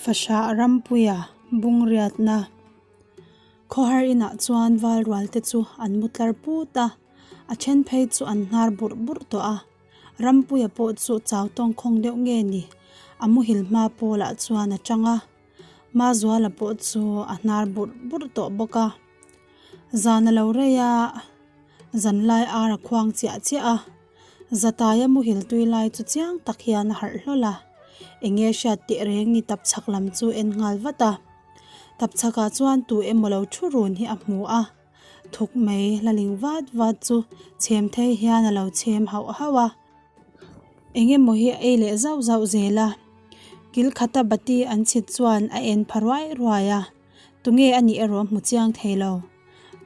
Fahrah Rampuia Bungriatna Khawhar inah chuan valrual te chu an mu tlar put a, a then phei chu an hnar burh burh tawh a. Rampuia pawh chu chau tawngkhawng deuh nge ni, a muhil hma pawlah chuan a tang a. Mazuala pawh chu a hnar burh burh tawh bawk a. Zan a lo rei a, zanlai ar a khuang chiah chiah a. Zataia muhil tui lai chu chiang tak hian a harh hlawl a, enge hriat teh reng ni tapchhak lam chu en nghal vat a. Tapchhakah chuan tu emaw lo thu run hi a hmu a, thuk mai la ling vat vat chu chhem thei hian a lo chhem hauh hauh a. Eng emaw hi a ei leh zauh zauh zel a, kil khata bati an chhit chuan a en pha ruai ruai a, tunge a nih erawh a hmu chiang thei lo.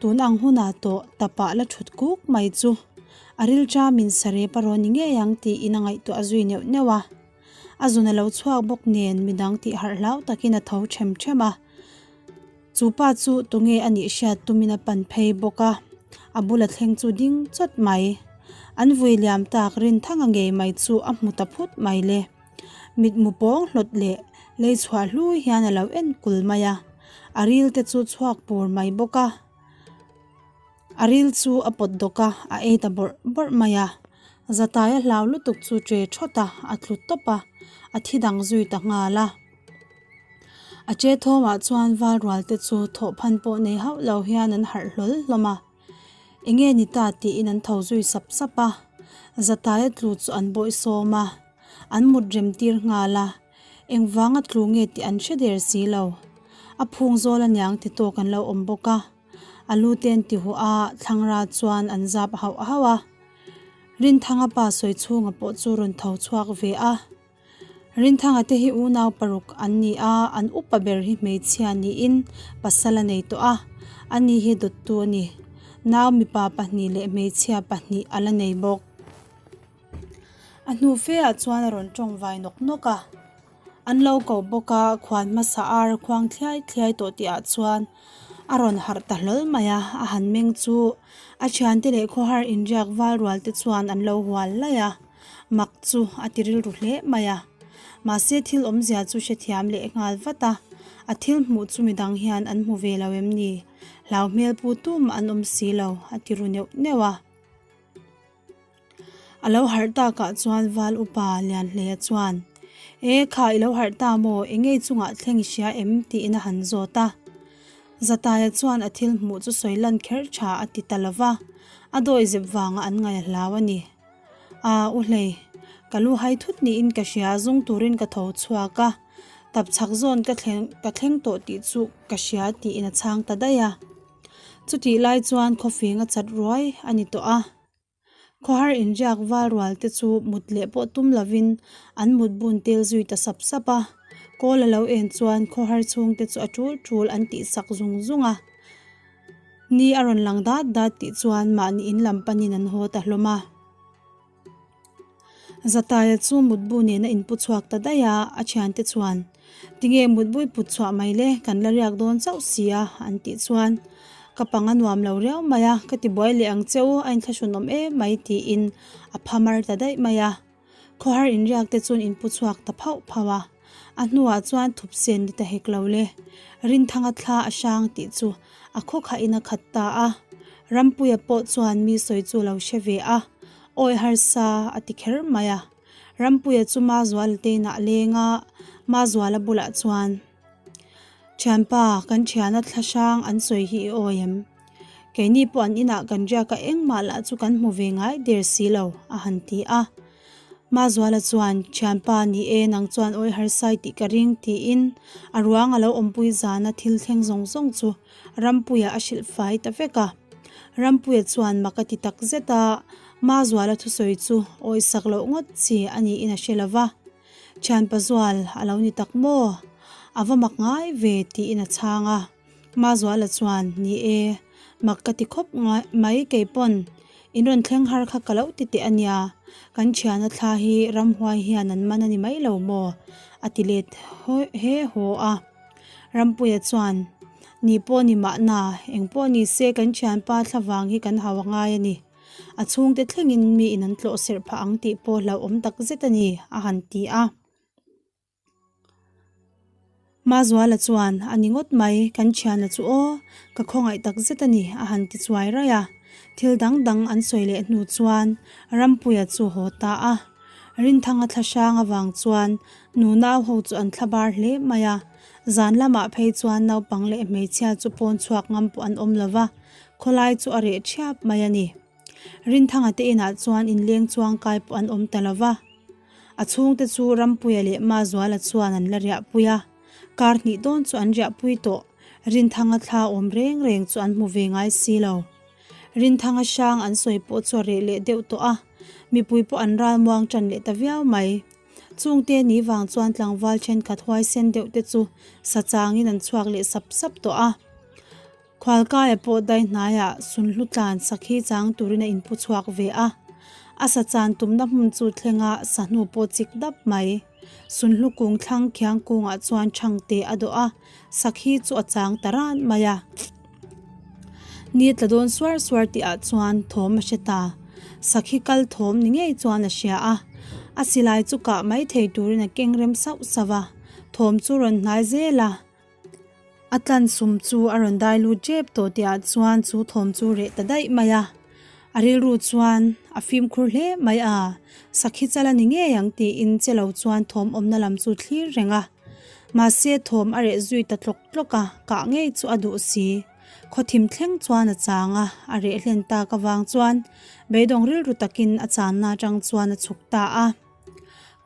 Tun ang hunah tawh tapah la thut kuk mai chu a rilṭamin sarep a rawn ni ngei ang tiin a ngaihtuah zui neuh neuh a. A zun a lo chhuak bawk nen midang tih harh hlau takin a tho ṭhem ṭhem a. Chu pa chu tunge a nih hriat tumin a pan phei bawk a, a bula thleng chu ding chawt mai. An vui liam tak Rinthanga ngei mai chu a hmu ta phut mai le. Mitmu pawng hlawt leh lei chhuah hlui hian a lo en kul mai a, a ril te chu chhuak pur mai bawk a. A ril chu a pawt dawk a, a ei ta bawrh bawrh mai a. Zataia hlau lutuk chu che thawt a, a tlu tawp a, a thi dang zui ta nghal a. A che thawmah chuan val rual te chu thawhphan pawh nei hauh lo hian an harh hlawl hlawm a. Enge ni ta tiin an tho zui sap sap a, Zataia tlu chu an bawihsawm a, an mut rem tir nghal a, engvanga tlu nge tih an hre der si lo. A phung zawl aniang ti tawk an lo awm bawk a, a lu te an ti huh a, thlangra chuan an zap hauh hauh a. Rinthanga pa sawi chhunga pawh chu rawn tho chhuak ve a. Rinthanga te hi unau paruk an ni a, an upa ber hi hmeichhia niin pasal a nei tawh a, ani hi dawttu a ni. Nau mipa pahnih leh hmeichhia pahnih a la nei bawk. A hnu fe ah chuan a rawn tawng vai nawk nawk a, an lo ko bawk a, khuan hmasa ar a khuang thliai thliai tawh tih ah chuan a rawn harh ta hlawl mai a, a han meng chu a thiante leh khawhar inriak val rual te chuan an lo hual laih a. Mak chu a ti rilru hle mai a. Mahse thil awmzia chu hrethiam leh nghal vat a, a thil hmuh chu midang hian an hmu ve lo em ni? Hlau hmel pu tumah an awm si lo, a ti ru neuh neuh a. A lo harh takah chuan Val upa Lianhleia chuan, E kha i lo harh ta maw? Engei chungah thleng i hria em? tiin a han zawt a. Zataia chuan a thil hmuh chu sawi lan kher tha a ti ta lo va, a dawihzep vanga an ngaih a hlau a ni. A, u hlei, ka lu hai thut niin ka hria, zung turin ka tho chhuak a, tap chhak zawn ka thleng ka thleng tawh tih chu ka hria tiin a chhang ta daih a. Chutih lai chuan khawfing a chat ruai a ni tawh a. Khawhar inriak val rual te chu mut leh pawh tum lovin an mut bun tel zui ta sap sap a. Kawl a lo en chuan khawhar chhungte chu a tul tul an tih sak zung zung a. Ni a rawn lang dat dat tih chuan mahni in lam panin an haw ta hlawm a. Zataia chu mutbu nen a inpu chhuak ta daih a, a thiante chuan, Tinge mutbu i put chhuah mai le, kan la riak dawn chauh si a, an tih chuan, Ka pang a nuam lo riau mai a, ka ti buai leh ang che u, a inthlahrunawm em mai tiin a pha mar ta daih mai a. Khawhar inriak te chuan inpu chhuak ta phauh phauh a, a hnuah chuan thup sen ni ta hek lo le. Rinthanga thla a hrang tih chu a khaw khahin a khat ta a. Rampuia pawh chuan mi sawi chu lo hre ve a, awi harsa a ti kher mai a. Rampuia chu Mazuala te inah a leng a, Mazuala bulah chuan, Thianpa, kan thiana thla hrang an sawi hi i awi em? Keini pawh an inah kan riak a engmah lah chu kan hmu ve ngai der si lo, a han ti a. Mazuala chuan, Thianpa, ni e, nang chuan awi harsai tih ka ring, tiin a ruang a lo awmpui zana thil thleng zawng zawng chu Rampuia a hrilh fai ta vek a. Rampuia chuan mak a ti tak zet a, Mazuala thusawi chu awisak loh ngawt chi a niin a hre lo va. Thianpa Zual a lo ni tak maw? A va mak ngai ve tiin a chhang a. Mazuala chuan, Ni e, mak ka ti khawp mai kei pawn. In rawn thleng har kha ka lo ti teh a nia. Kan thiana thla hi ramhuai hian an man a ni mai lo maw? A ti let he haw a. Rampuia chuan, Ni pawh ni mahna, eng pawh ni se kan thianpa thla vang hi kan hau a ngai a ni. A chhungte thlengin mi in an tlawh serh phah ang tih pawh hlauhawm tak zet a ni, a han ti a. Mazuala chuan, A ni ngawt mai, kan thiana chu aw, ka khawngaih tak zet a ni, a han ti chuai raih a. Thil dang dang an sawi leh hnu chuan Rampuia chu haw ta a. Rinthanga thlahrang avang chuan nu nau ho chu an thlabar hle mai a. Zan lamah phei chuan naupang leh hmeichhia chu pawn chhuak ngam pawh an awm lo va, khawlai chu a reh thiap mai a ni. Rinthanga te inah chuan inleng chuang kai pawh an awm ta lo va. A chhungte chu Rampuia leh Mazuala chuan an la riahpui a, kar hnih dawn chu an riahpui tawh. Rinthanga thla awm reng reng chu an hmu ve ngai si lo. Rinthanga hrang an sawi pawh chu a reh leh deuh tawh a, mipui pawh an ral muang tan leh ta viau mai. Chungte ni vang chuan tlangval thenkhat huaisen deuh te chu sa changin an chhuak leh sap sap tawh a. Khualkaia pawh dai hnaiah sunhlu tlan sakhi chang turin a inpu chhuak ve a. A sa chan tumna hmun chu thlenga sahnu pawh chik dap mai. Sunhlu kung thlang khiang kungah chuan thangte a dawh a, sakhi chu a chang ta ran mai a. Ni tla dawn suar suar tihah chuan thawm a hre ta. Sakhi kal thawm ni ngei chuan a hria a. A silai chu kah mai thei turin a keng rem sauh sauh a. Thawm chu rawn hnai zel a. A tlan sum chu a rawn dai lut tep tawh tihah chuan chu thawm chu reh ta daih mai a. A rilru chuan a fimkhur hle mai a, sakhi chal a ni ngei ang tiin che lo chuan thawm awmna lam chu thlir reng a. Mahse thawm a reh zui ta tlawk tlawk a, kah ngei chu a duh si. Khawthim thleng chuan a chang a, a reh hlen tak avang chuan beidawng rilru takin a channa atang chuan a chhuk ta a.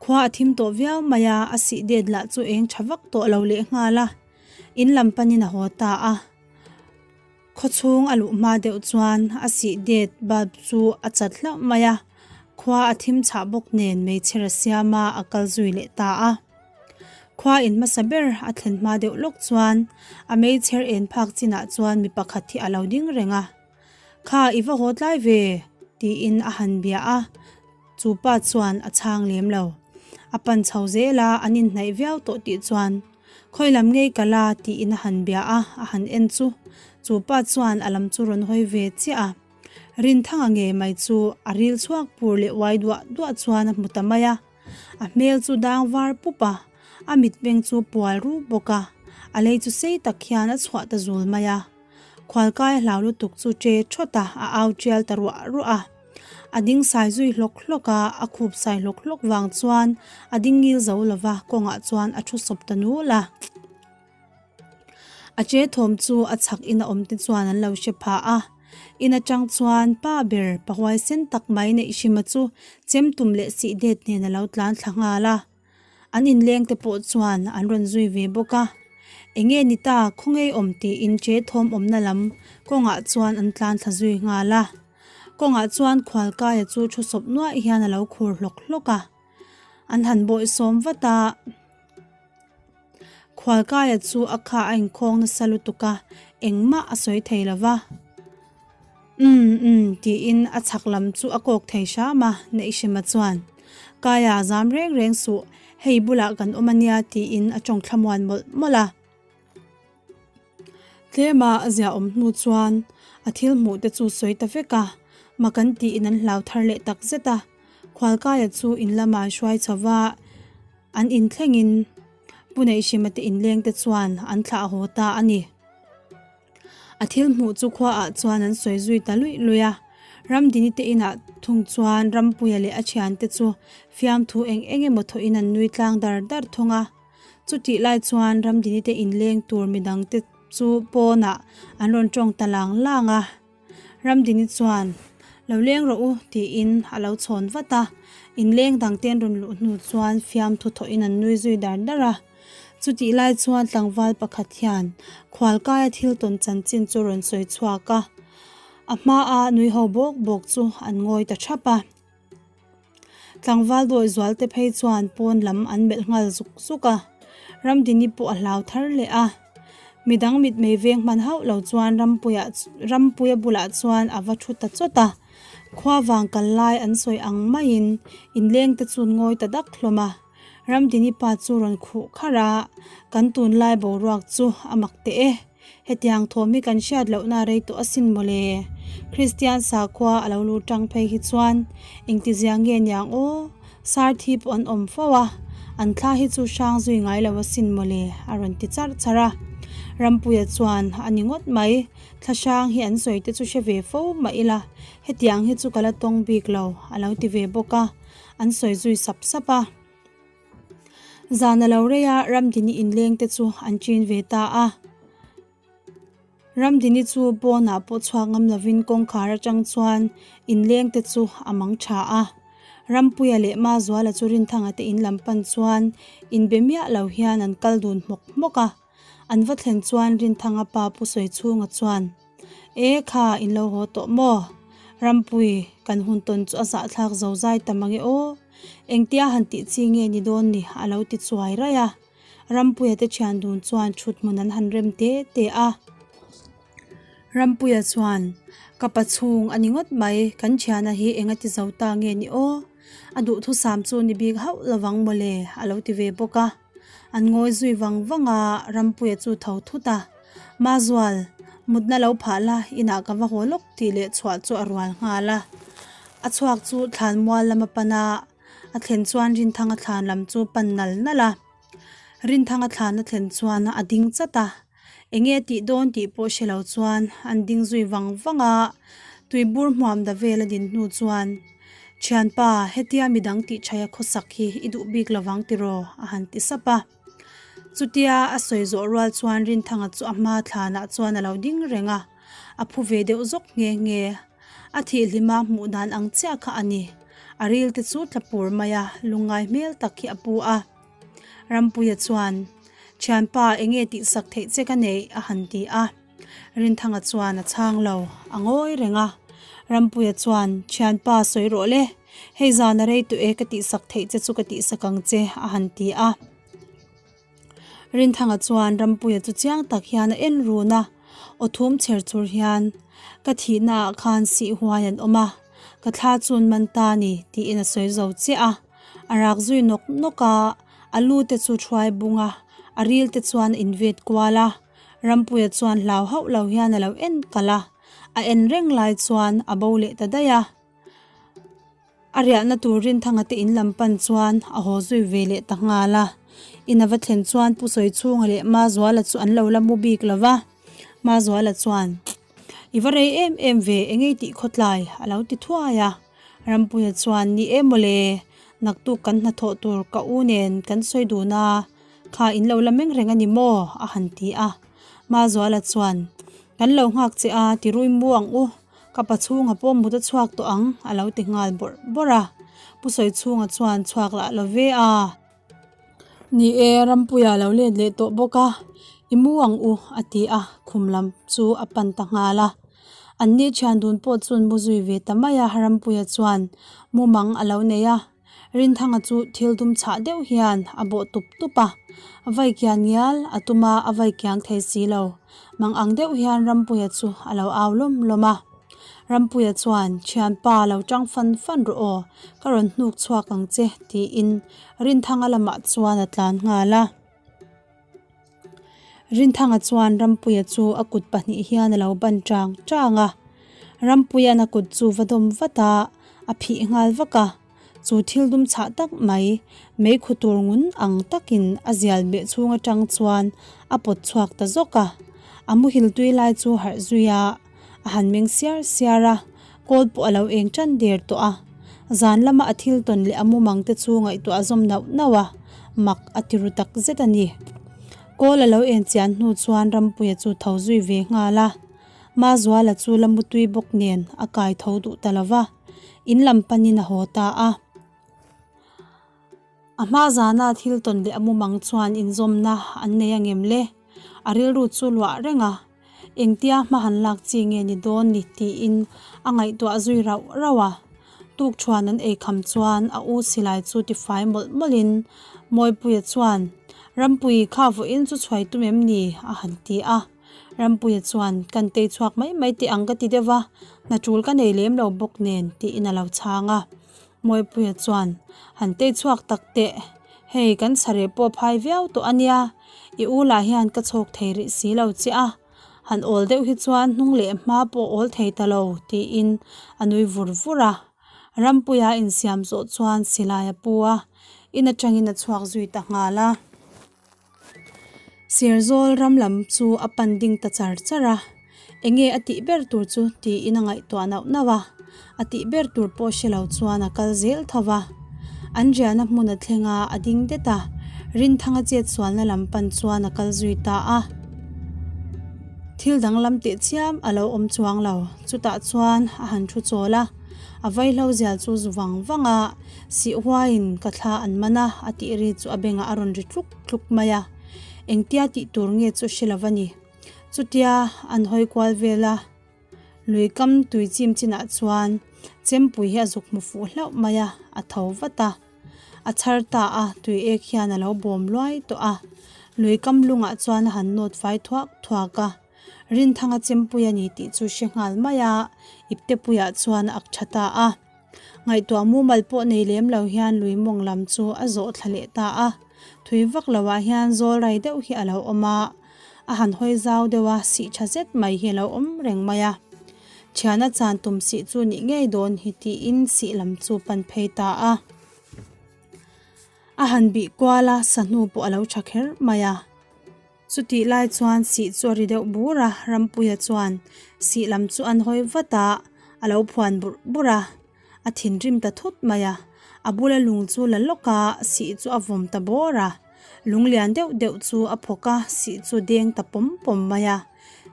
Khua a thim tawh viau mai a, a sih det lah chu eng tha vak tawh lo leh nghal a, in lam panin a haw ta a. Khaw chhung a luh hma deuh chuan a sih det bulb chu a chat hlauh mai a, khua a thim chhah bawk nen meichher a siam a, a kal zui leh ta a. Khua in hmasa ber a thlen hma deuh lawk chuan a meichher en phak chinah chuan mi pakhat hi a lo ding reng a. Kha i va haw tlai ve? tiin a han bia a, chu pa chuan a chhang lem lo. A pan chho zel a, an inhnaih viau tawh tih chuan Khawi lam ngei ka la? tiin a han bia a, a han en chu. Chu pa chuan a lam chu rawn hawi ve chiah a. Rinthanga ngei mai chu a ril chhuak pur leh uai duah duah chuan a hmu ta mai a. A hmel chu dang var pup a, a mitmeng chu pual rup bawk a, a lei chu sei tak hian a chhuah ta zul mai a. Khualkai a hlau lutuk chu che thawt a, a au tial ta ruah ruah a. A ding sai zui hlawk hlawk a, a khup sai hlawk hlawk vang chuan a ding ngil zo lo va, kawngah chuan a thu sawp ta nul a. A che thawm chu a chhak ina awm te chuan an lo hre pha a. In atang chuan pa ber pa huaisen tak mai neih hrima chu chem tum leh sih det nen a lo tlan thla nghal a. An inleng te pawh chuan an rawn zui ve bawk a, Enge ni ta, khawngei awm tiin che thawm awmna lam kawngah chuan an tlan thla zui nghal a. Kawngah chuan Khualkaia chu thu sawp nuaih hian a lo khur hlawk hlawk a. An han bawihsawm vat a. Khualkaia chu a kha a inkhawng nasa lutuk a, engmah a sawi thei lo va. Umm umm tiin a chhak lam chu a kawk thei hram a, Neihhrima chuan, Kaia zam reng reng suh, hei bulah kan awm a nia tiin a tawng thlamuan mawlh mawlh a. Tlema a ziahawm hnu chuan a thil hmuh te chu sawi ta vek a, mak an tiin an hlau thar leh tak zet a. Khualkaia chu in lamah an hruai chho va, an inthlengin Pu Neihhrima te inleng te chuan an thlah haw ta a ni. A thil hmuh chu khuaah chuan an sawi zui ta luih luih a. Ramdini te inah thung chuan Rampuia leh a thiante chu fiamthu eng eng emaw thawhin an nui tlang dar dar thung a. Chutih lai chuan Ramdini te inleng tur midangte chu pawnah an rawn tawng ta lang lang a. Ramdini chuan, Lo leng rawh u, tiin a lo chhawn vat a. Inleng dangte an rawn luh hnu chuan fiamthu thawhin an nui zui dar dar a. Chutih lai chuan tlangval pakhat hian khualkaia thil tawn chanchin chu rawn sawi chhuak a, a hmaa nui ho bawk bawk chu an ngawi ta thap a. Tlangval dawi zual te phei chuan pawn lam an melh nghal zuk zuk a, Ramdini pawh a hlau thar leh a. Midang mitmei veng hman hauh lo chuan Rampuia Rampuia bulah chuan a va thu ta chawt a, khua vang kal lai an sawi ang maiin inleng te chu ngawi ta dak hlawm a. Ramdini pa chu rawn khuh kharh a, kan tunlai boruak chu a mak teh e. Hetiang thawm hi kan hriat lohna rei tawh asin mawle. Kristian sakhua a lo lut tang phei hi chuan engtizia nge niang aw, sar thi pawh an awm fo a. An thla hi chu hrang zui ngai lo asin mawle, a rawn ti charh charh a. Rampuia chuan, A ni ngawt mai, thla hrang hi an sawi te chu hre ve fo mah ila, hetiang hi chu ka la tawng bik lo, a lo ti ve bawk a, an sawi zui sap sap a. Zan a lo rei a, Ramdini inleng te chu an chin ve ta a. Ramdini chu pawnah pawh chhuak ngam lovin kawngkhar atang chuan inleng te chu a mang tha a. Rampuia leh Mazuala chu Rinthanga te in lam pan chuan inbe miah lo hian an kal dun hmawk hmawk a. An va thlen chuan Rinthanga pa Pu Sawichhunga chuan, E kha, in lo haw tawh maw? Rampui, kan hun tawn chu a zahthlak zo zai ta mang e aw. Engtia han tih chi nge ni dawn ni? a lo ti chuai raih a. Rampuia te thian dun chuan thut hmun an han rem te te a. Rampuia chuan, Ka pa chhung a ni ngawt mai, kan thiana hi eng a ti zo ta nge ni aw? A duhthusam chu ni bik hauh lovang mawle, a lo ti ve bawk a. An ngawi zui vang vang a, Rampuia chu tho thut a. Mazual, mutna lo phah la, inah ka va haw lawk tih leh chhuah chu a rual nghal a. A chhuak chu thlanmual lama pan a. A thlen chuan Rinthanga thlan lam chu pan nal nal a, Rinthanga thlan a thlen chuan a ding chat a, enge tih dawn tih pawh hre lo chuan an ding zui vang vang a, tuibur hmuam da vel a din hnu chuan, Thianpa, hetia midang tih thaia khawsak hi i duh bik lovang tiraw? a han ti sap a. Chutia a sawi zawh rual chuan Rinthanga chu a hma thlanah chuan a lo ding reng a, a phu ve deuh zawk nghe nghe. A thihhlima hmuh dan ang chiah kha a ni. A ril te chu tla pur mai a, lungngai hmel tak hi a pu a. Rampuia chuan, Thianpa, enge tihsak theih che ka neih? a han ti a. Rinthanga chuan a chhang lo, a ngawi reng a. Rampuia chuan, Thianpa, sawi rawh le. Hei zan a rei tawh e, ka tihsak theih che chu ka tihsak ang che, a han ti a. Rinthanga chuan Rampuia chu chiang tak hian a en run a, aw thum chher chur hian, Ka thihna ah khan sih huai an awm a, ka thla chun man ta ni, tiin a sawi zo chiah a. A rak zui nawk nawk a, a lu te chu thuai bung a, a ril te chuan a invet kual a. Rampuia chuan hlau hauh lo hian a lo en kalh a, a en reng lai chuan a bo leh ta daih a. A riahna tur Rinthanga te in lam pan chuan a haw zui ve leh ta nghal a. In a va thlen chuan Pu Sawichhunga leh Mazuala chu an lo la mu bik lo va. Mazuala chuan, I va rei em em ve, engei tih khawtlai? a lo ti thuai a. Rampuia chuan, Ni e mawle, naktuk kan hnathawh tur ka u nen kan sawi dun a, kha in lo la meng reng a ni maw? a han ti a. Mazuala chuan, Kan lo nghak che a, ti rui mu ang u. Ka pa chhunga pawh mut a chhuak tawh ang, a lo ti nghal bawrh bawrh a. Pu Sawichhunga chuan chhuak lah lo ve a. Ni e, Rampuia lo let leh tawh bawk a, i mu ang u, a ti a, khum lam chu a pan ta nghal a. An ni thian dun pawh chuan mu zui ve ta mai a, Rampuia chuan mumang a lo nei a. Rinthanga chu thil dum chhah deuh hian a bawh tup tup a, vai kian ngial a tum a, a vai kiang thei si lo. Mang ang deuh hian Rampuia chu a lo au lawm lawm a. Rampuia chuan, Thianpa, lo tang fan fan rawh aw, ka rawn hnuk chhuak ang che, tiin Rinthanga lamah chuan a tlan nghal a. Rinthanga chuan Rampuia chu a kut pahnih hian a lo ban chang chang a, Rampuia'n a kut chu va dawm vat a, a phih nghal vak a, chu thil dum chhah tak mai, meikhu tur ngun ang takin a zial beh chhung atang chuan a pawt chhuak ta zawk a, a muhil tui lai chu harh zui a, a han meng siar siar a, kawl pawh a lo eng tan der tawh a, zan lama a thil tawn leh a mumang te chu ngaihtuah a zawm nauh nauh a, mak a ti ru tak zet a ni. Kawl a lo en chian hnu chuan Rampuia chu tho zui ve nghal a, Mazuala chu la mutui bawk nen a kai tho duh ta lo va, in lam panin a haw ta a. A hma zana thil tawn leh a mumang chuan inzawmna an nei angem le? A rilru chu luah reng a, engtia hma han lak chi nge ni dawn ni tiin a ngaihtuah zui rauh rauh a. Tukṭhuan an ei kham chuan a u silai chu tifai mawlh mawlhin Mawipuia chuan, Rampui kha vawiin chu chhuai tum em ni? a han ti a. Rampuia chuan, Kan tei chhuak mai mai teh ang ka ti deuh va, hna ṭul ka nei lem lo bawk nen tiin a lo chhang a. Mawipuia chuan, Han tei chhuak tak teh, hei kan chhareh pawh phai viau tawh a nia, i u lah hian ka chhawk thei rih si lo che a, han awl deuh hi chuan hnung leh hma pawh awl thei ta lo, tiin a nui vur vur a. Rampuia insiam zawh chuan silai a pu a, In atangin a chhuak zui ta nghal a. Serzawl ram lam chu a pan ding ta char char a, enge a tih ber tur chu tiin a ngaihtuah nauh nauh a, a tih ber tur pawh hre lo chuan a kal zel tho va. An riahna hmun a thleng a, a ding det a, Rinthanga chet sualna lam pan chuan a kal zui ta a. Thil danglam teh chiam a lo awm chuang lo, chutah chuan a han thu chawl a, a vaihlo zial chu zu vang vang a, Sihhuaiin ka thla an man a, a tih ri chu a bengah a rawn ri tluk tluk mai a. Engtia tih tur nge chu hre lo a ni. Chutia an hawi kual vel a, lui kam tui chim chinah chuan chempui hi a zuk hmu fuh hlauh mai a, a tho vat a. A chhar ta a, tui ek hian a lo bawm luai tawh a. Lui kam lungah chuan a han nawt fai thuak thuak a. Rinthanga chempui a ni tih chu hre nghal mai a, iptepuiah chuan a ak tha ta a. Ngaihtuah mumal pawh nei lem lo hian lui mawng lam chu a zawh thla leh ta a. Thui vak loah hian zawl rai deuh hi a lo awm a, a han hawi zau deuh a, sih tha zet mai hi a lo awm reng mai a. Thiana chan tum sih chu nih ngei dawn hi tiin sih lam chu pan phei ta a. A han bih kual a, sahnu pawh a lo tha kher mai a. Chutih lai chuan sih chu a ri deuh bur a, Rampuia chuan sih lam chu an hawi vat a, a lo phuan burh burh a, a thinrim ta thut mai a, a bula lung chu la lawk a, sih chu a vawm ta bawr a, lung lian deuh deuh chu a phawk a, sih chu deng ta pawm pawm mai a,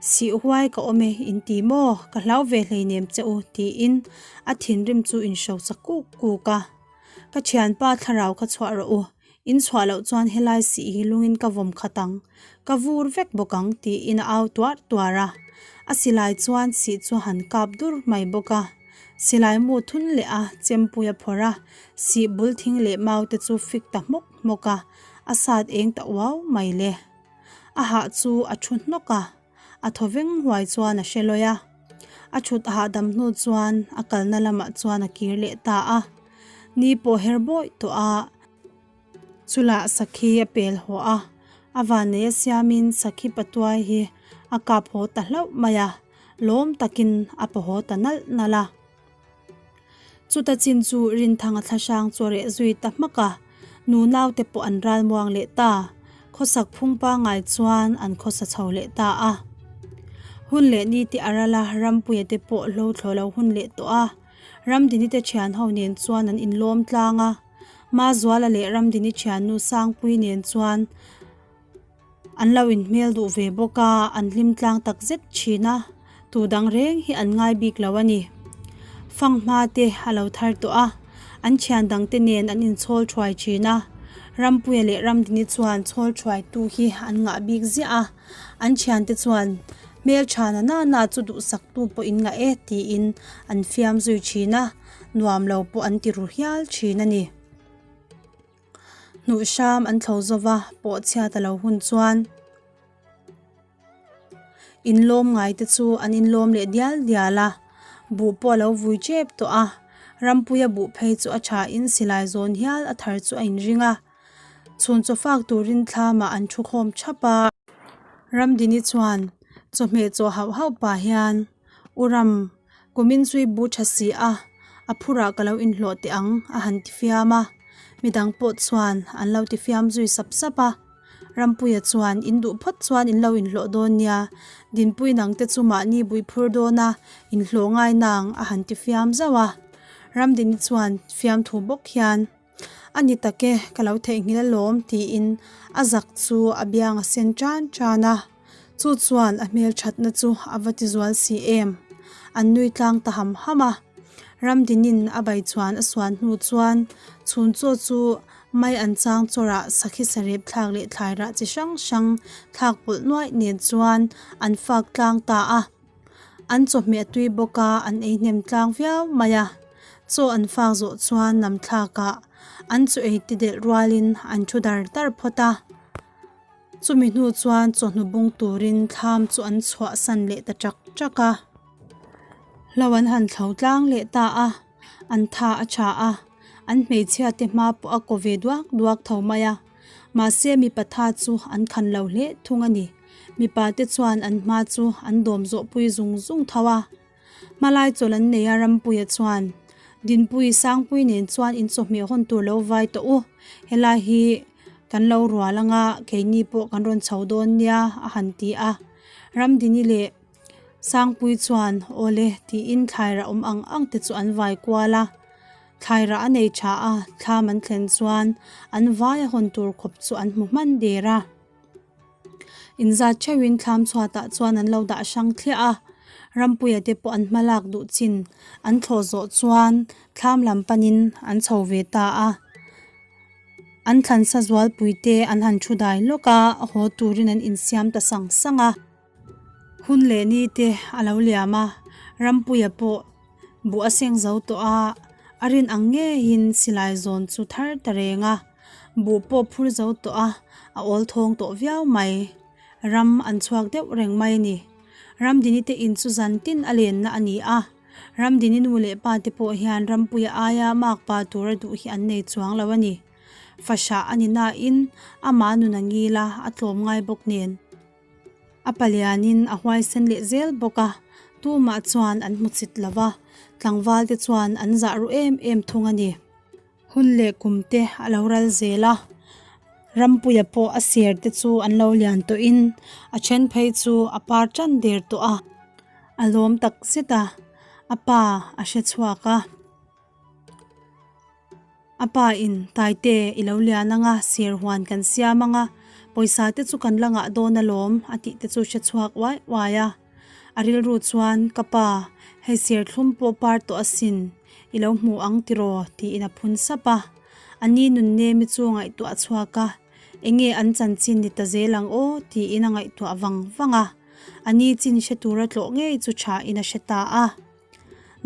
Sih huai ka awm e in ti maw, ka hlau ve hleinem che u tiin a thinrim chu inhrosa kuk kuk a, Ka thianpa thlarau kha chhuah rawh u, In chhuah loh chuan helai sih hi lungin ka vawm khat ang, ka vur vek bawk ang tiin a au tuar tuar a. A silai chuan sih chu han kap dur mai bawk a. Silai mu thun leh a, chempui a phawrh a, sih bul thing leh mau te chu fik ta hmawk hmawk a, a sat eng ta uau mai le. A hah chu a thu hnawk a, a thaw veng huai chuan a hre lawi a. A thut hahdam hnu chuan a kalna lamah chuan a kir leh ta a. Ni pawh her bawih tawh a. Chula sakhi a pel haw a, a vannei a siamin sakhi patuai hi a kap haw ta hlauh mai a, lawm takin a paw haw ta nalh nalh a. Chuta chin chu Rinthanga thlahrang chu a reh zui ta hmak a, nu naute pawh an ral muang leh ta, khawsak phung pangngai chuan an khawsa chho leh ta a. Hun leh ni te a ral a, Rampuia te pawh hlo thlawh lo hun leh tawh a, Ramdini te thian ho nen chuan an inlawm tlang a, Mazuala leh Ramdini thiannu Sangpui nen chuan an lo inhmel duh ve bawk a, an hlim tlang tak zet thin a, tu dang reng hi an ngai bik lo a ni. Fanghma te a lo thar tawh a, an thian dang te nen an inchhawl thuai thin a, Rampuia leh Ramdini chuan chhawl thuai tu hi an ngah bik ziah a, an thiante chuan hmeltha na nana chu duhsak tu pawh in ngah e tiin an fiam zui thin a. Nuam lo pawh an ti ru hial thin a ni. Hnuh hram an thlo zova pawh chhiat a lo hun chuan inlawm ngai te chu an inlawm leh dial dial a, buh pawh a lo vui tep tawh a, Rampuia buh phei chu a tha in silai zawn hial a thar chu a inring a, chhun chaw fak turin thlamah an thu khawm thap a. Ramdini chuan chawhmeh chaw hauh hauh pah hian U Ram Kumin chu i bu tha si a, a phurah ka lo inhlawh teh ang a han ti fiam a. Midang pawh chuan an lo ti fiam zui sap sap a. Rampuia chuan in duh phawt chuan in lo inhlawh dawn nia, Dinpui nang te chu mahni bui phur dawn a, inhlawh ngai nang a han ti fiam zauh a. Ramdini chuan fiamthu bawk hian. A ni tak e, ka lo theihnghilh alawm tiin a zak chu a biang a sen tan tan a, chu chuan a hmelthatna chu a va ti zual si em. An nui tlang ta ham ham a, Ramdinin a bai chuan a suan hnu chuan chhun chaw chu mai an chang chawrah sakhi sarep thlak leh thlai rah chi hrang hrang thlak pawlh nuaih nen chuan an fak tlang ta a. An chawhmeh a tui bawk a, an ei hnem tlang viau mai a. Chaw an fak zawh chuan lam thlakah an chaw ei ti delh rualin an thu dar dar phawt a. Chumi hnu chuan chawhnu bung turin thlam chu an chhuahsan leh ta ṭak ṭak a. Hlo an han thlo tlang leh ta a, an tha a tha a, an hmeichhia te hma pawh a kaw ve duak duak tho mai a. Mahse mipa tha chu an khan lo hle thung a ni. Mipa te chuan an hma chu an dawm zawh pui zung zung tho a. Hmalai chawlh an nei a Rampuia chuan. Dinpui Sangpui nen chuan in chawhmeh hawn tur lo vai tawh u, helai hi kan lo rual anga keini pawh kan rawn chho dawn nia a han ti a. Ramdini leh Sangpui chuan awle tiin thlaira awm ang ang te chu an vai kual a. Thlaira a nei tha a, thlam an thlen chuan an vai a hawn tur khawp chu an hmu hman der a. Inzat theuhin thlam chhuatah chuan an lo dah hrang thliah a, Rampuia te pawh an hma lak duh chin an thlawh zawh chuan thlam lam panin an chho ve ta a. An thlansa zualpui te an han thu dai lawk a, haw turin an insiam ta sang sang a. Hun leh ni te a lo liam a, Rampuia pawh buh a seng zo tawh a, a rin ang ngeiin silai zawn chu thar ta reng a, buh pawh phur zo tawh a, a awl thawng tawh viau mai. Ram an chhuak deuh reng mai a ni. Ramdini te in chu zan tin a lenna a ni a, Ramdini nu leh pa te pawh hian Rampuia aia makpa tura duh hi an nei chuang lo a ni. Fahrah a ni nain amah nun a ngil a, a tlawm ngai bawk nen. A palianin a huaisen leh zel bawk a, tumah chuan an hmu chit lo va, tlangval te chuan an zah ru em em thung a ni. Hun leh kum te a lo ral zel a, Rampuia pawh a ser te chu an lo lian tawhin a then phei chu a par tan der tawh a, a lawm tak zet a, a pa a hre chhuak a. A pa in, Taite, i lo lian anga, ser huan kan siam anga, pawisa te chu kan la ngah dawn alawm, a tih te chu hre chhuak uai uai a. A rilru chuan, Ka pa, hei ser thlum pawh par tawh asin, i lo hmu ang tiraw? tiin a phun sap a. A ni nunnemi chu ngaihtuah a chhuak a, Enge an chanchin ni ta zel ang aw? tiin a ngaihtuah vang vang a. A ni chin hre tura tlawh ngei chu tha in a hre ta a.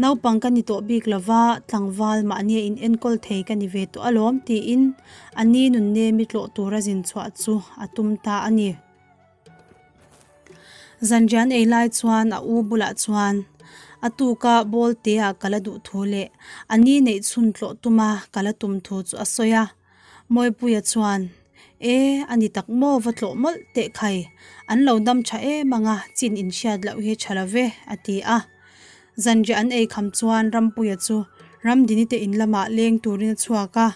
Naupang ka ni tawh bik lova, tlangval mahnia in enkawl thei ka ni ve tawh alawm tiin a ni nunnemi tlawh tura zin chhuah chu a tum ta a ni. Zanrian ei lai chuan a u bulah chuan a tuka bawltea ka la duh thu leh a ni neih chhun tlawh tuma ka la tum thu chu a sawi a. Mawipuia chuan, E, a ni tak maw va tlawh mawlh teh khai, an lo dam tha em ang a, chin inhriat loh hi tha lo ve, a ti a. Zanriah an ei kham chuan Rampuia chu Ramdini te in lamah leng turin a chhuak a.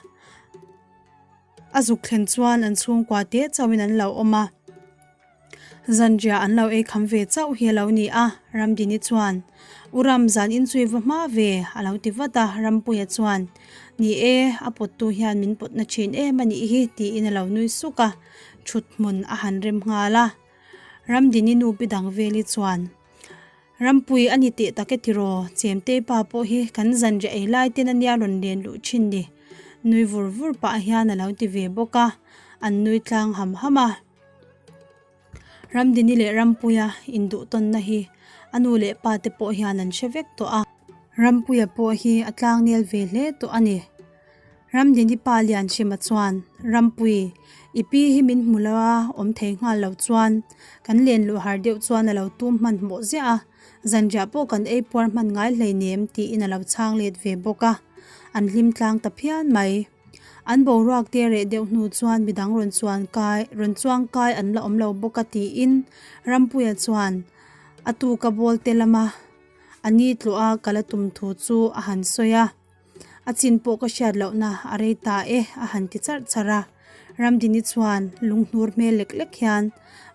A zuk thlen chuan an chhungkua te chauhin an lo awm a. Zanriah an lo ei kham ve chauh hi a lo ni a, Ramdini chuan, U Ram, zan inchhui va hma ve, a lo ti vat a, Rampuia chuan, Ni e, a pawttu hian min pawtna thin em a nih hi, tiin a lo nui suk a, thut hmun a han rem nghal a. Ramdini nu pi dang veli chuan, Rampui a ni teh tak e tiraw, Chemtei pa pawh hi kan zanriah ei lai ten a nia rawn len luh thin ni, nui vur vur pah hian a lo ti ve bawk a, an nui tlang ham ham a. Ramdini leh Rampuia induhtawnna hi a nu leh pa te pawh hian an hre vek tawh a. Rampuia pawh hi a tlangnel ve hle tawh a ni. Ramdini pa Lianhrima chuan, Rampui, i pi hi min hmu lo a, awm thei nghal lo chuan kan len luh har deuh chuan a lo tum hmanhmawh ziah a, zanriah pawh kan ei puar hman ngai hleinem tiin a lo chhang let ve bawk a, an hlim tlang ta phian mai. An boruak te reh deuh hnu chuan midang rawn chuan kai rawn chuang kai an la awm lo bawk a tiin Rampuia chuan a tuka ball te lama a ni tluah a kal a tum thu chu a han sawi a, a chin pawh ka hriat lohna a rei ta e a han ti charh charh a. Ramdini chuan lunghnur hmel lek lek hian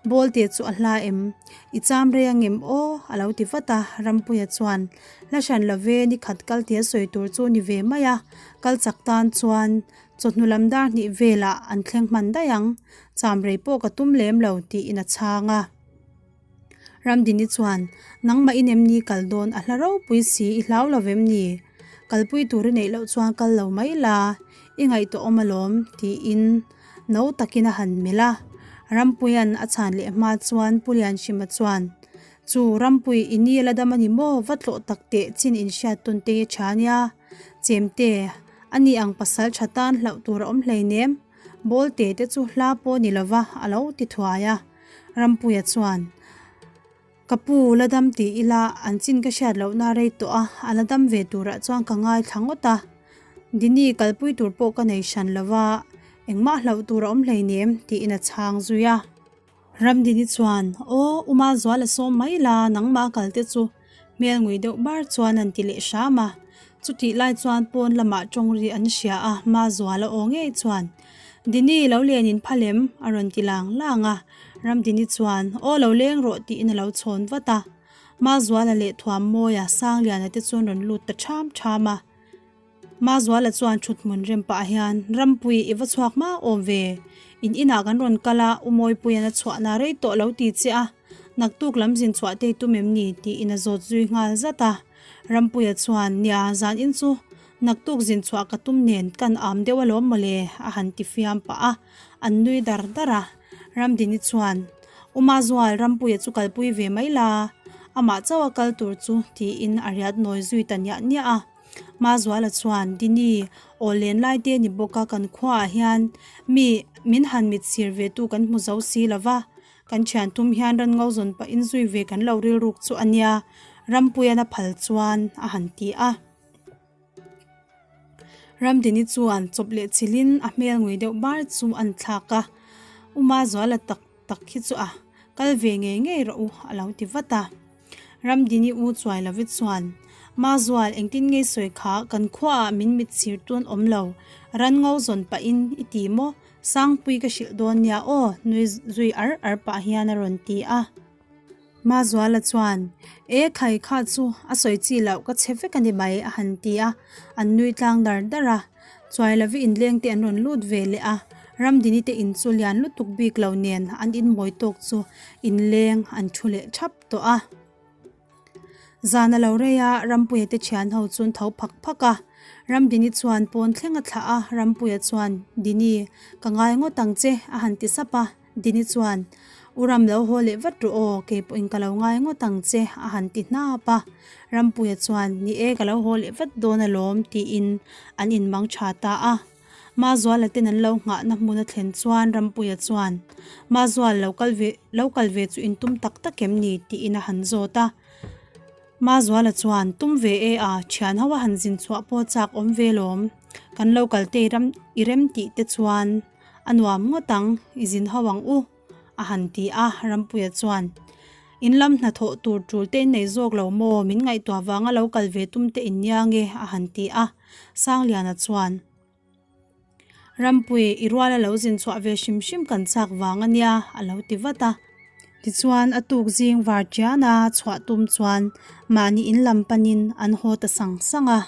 ball te chu a hla em? I cham rei angem aw? a lo ti vat a, Rampuia chuan hla hran love ni khat kal tia sawi tur chu ni ve mai a, kal chak tan chuan chawhnu lam dar hnih velah an thleng hman daih ang, cham rei pawh ka tum lem lo tiin a chhang a. Ramdini chuan, Nangmah in em ni kal dawn a hla ropui si i hlau lo vem ni? Kalpui tur i neih loh chuan kal lo mai la, i ngaihtuah awm alawm, tiin no takin a han melh a. Rampuia'n a chhan leh hma chuan Pu Lianhrima chuan, Chu Rampui i ni la dam a ni maw? Va tlawh tak teh chin inhriat tawn te hi tha nia. Chemte, a ni ang pasal tha tan hlauh tur a awm hleinem. Bawlte te chu hla pawh ni lova a lo ti thuai a. Rampuia chuan, Ka pu, la dam ti ila, an chin ka hriat lohna rei tawh a, a la dam ve turah chuan ka ngaithla ngawt a. Dini kalpui tur pawh ka nei hran lo va, engmah hlauh tur a awm hleinem, tiin a chhang zui a. Ramdini chuan, Aw, Uma Zuala sawm mai la, nangmah kal te chu hmel ngui deuh bar chuan an ti leh hram a. Chutih lai chuan pawn lamah tawng ri an hria a, Mazuala aw ngei chuan, Dini, lo len in phal em? a rawn ti lang lang a. Ramdini chuan, Aw lo leng rawh tiin a lo chhawn vat a. Mazuala leh Thuammawia, Sangliana te chuan rawn lut ta ṭham ṭham a. Mazuala chuan thuthmun rem pah hian, Rampui, i va chhuak hma awm ve. In inah kan rawn kal a, U Mawipuian a chhuahna rei tawh lo ti che a, naktuk lam zin chhuah te i tum em ni? tiin a zawt zui nghal zat a. Rampuia chuan, Nia, zan in chu naktuk zin chhuah ka tum nen kan am deuh alawm mawle, a han ti fiam pah a, an nui dar dar a. Ramdini chuan, U Mazual, Rampuia chu kalpui ve mai la, amah chauh a kal tur chu, tiin a riat nawi zui ta niah niah a. Mazuala chuan, Dini, aw len lai te ni bawk a, kan khuaah hian mi min han mit sir ve tu kan hmu zo si lo va, kan thian tum hian ran ngo zawn pahin zui ve kan lo rilruk chu a nia, Rampuian a phal chuan a han ti a. Ramdini chuan chawp leh chilhin a hmel ngui deuh bar chu an thlak a, U Mazuala tak tak hi chu a kal ve ngei ngei rawh u a lo ti vat a. Ramdini u chuai lovi chuan, Mazual, engtin ngei sawi kha, kan khuaah min mit sir tun awm lo, ran ngo zawn pahin i ti maw? Sangpui ka hrilh dawn nia aw, nui zui ar ar pah hian a rawn ti a. Mazuala chuan, E khai kha chu a sawi chi loh ka chhe vek a ni mai, a han ti a, an nui tlang dar dar a. Chuai lovi inleng te an rawn lut ve leh a, Ramdini te in chu lian lutuk bik lo nen an inmawi tawk chu inleng an thu leh thap tawh a. Zan a lo rei a, Rampuia te thian ho chu an tho phak phak a. Ramdini chuan pawn thleng a thlah a, Rampuia chuan, Dini, ka ngai ngawt ang che, a han ti sap a. Dini chuan, U Ram lo haw leh vat rawh aw, kei pawhin ka lo ngai ngawt ang che, a han ti hnap a. Rampuia chuan, Ni e, ka lo haw leh vat dawn alawm, tiin an inmang tha ta a. Mazuala ten an lo nghahna hmun a thlen chuan Rampuia chuan, Mazual, lo kal ve, lo kal ve chu in tum tak tak em ni? tiin a han zawt a. Mazuala chuan, Tum ve e a, thian ho a han zin chhuah pawh chak awm ve lawm. Kan lo kal te i ram, i rem tih te chuan a nuam ngawt ang, i zin ho ang u, a han ti a. Rampuia chuan, In lam hnathawh tur tul te in nei zawk lo maw? Min ngaihtuah vanga lo kal ve tum te in nia nge? a han ti a. Sangliana chuan, Rampui, i ruala lo zin chhuah ve hrim hrim kan chak vang a nia, a lo ti vat a. Tichuan, a tuk zing var tiana chhuah tum chuan mahni in lam panin an haw ta sang sang a.